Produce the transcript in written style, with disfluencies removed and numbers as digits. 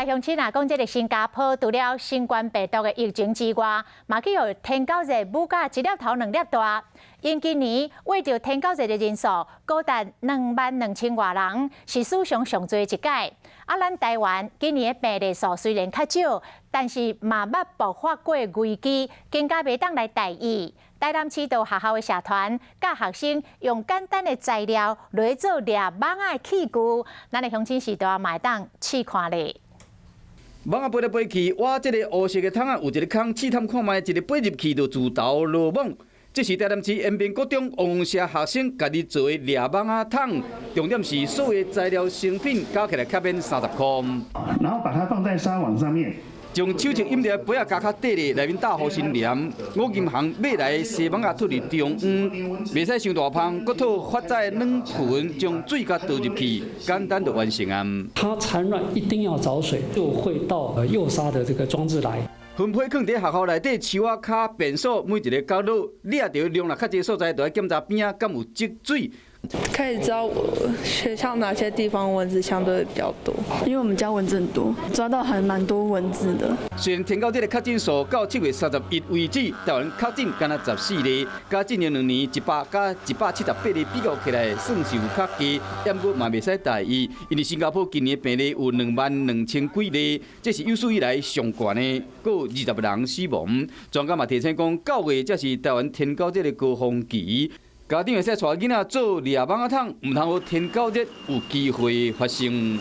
鄉親啊，講這个新加坡除了新冠病毒的疫情之外，嘛去予天狗熱舞甲一粒頭兩粒大。𪜶今年穢著天狗熱的人數高達22,000外人，是史上上濟一屆。啊，咱台灣今年的病例數雖然較少，但是嘛捌爆發過危機，更加袂當來大意。台南市道學校的社團教學生用簡單的材料來做掠蠓仔的器具，咱的鄉親序大嘛會當試看咧。蠓仔飛來飛去，挖這个烏色的桶仔有一个空，試探看覓，一个飛入去就自投羅網。這是台南市延平國中王社學生家己做的掠蠓仔桶，重點是所有材料成品加起來較免30箍。然後把它放在紗網上面。將手指陰的杯仔加較短的，內面罩護身簾。五金行買來紗網仔塗佇中央，袂使傷大芳，閣套發仔軟盆，將水共倒入去，簡單就完成啊。它產卵一定要找水，就會到誘殺的這個裝置來。分批囥佇學校內底樹仔跤便所每一个角落，掠著量若較濟所在，就愛檢查邊仔敢有積水。可以知道我學校哪些地方蚊子相對比較多，因為我們家蚊子很多，抓到還蠻多蚊子的。雖然天狗節的確診數到7月31為止，台灣確診干焦14例，佮進前2年100佮178例比較起來，算是有較低，毋過嘛袂使大意，因為新加坡今年病例有22,000幾例，這是有史以來上懸的，閣有20人死亡。專家嘛提醒講，9月才是台灣天狗節的高峰期。家長會使帶囡仔做掠蠓仔桶，毋通予天狗熱有機會發生。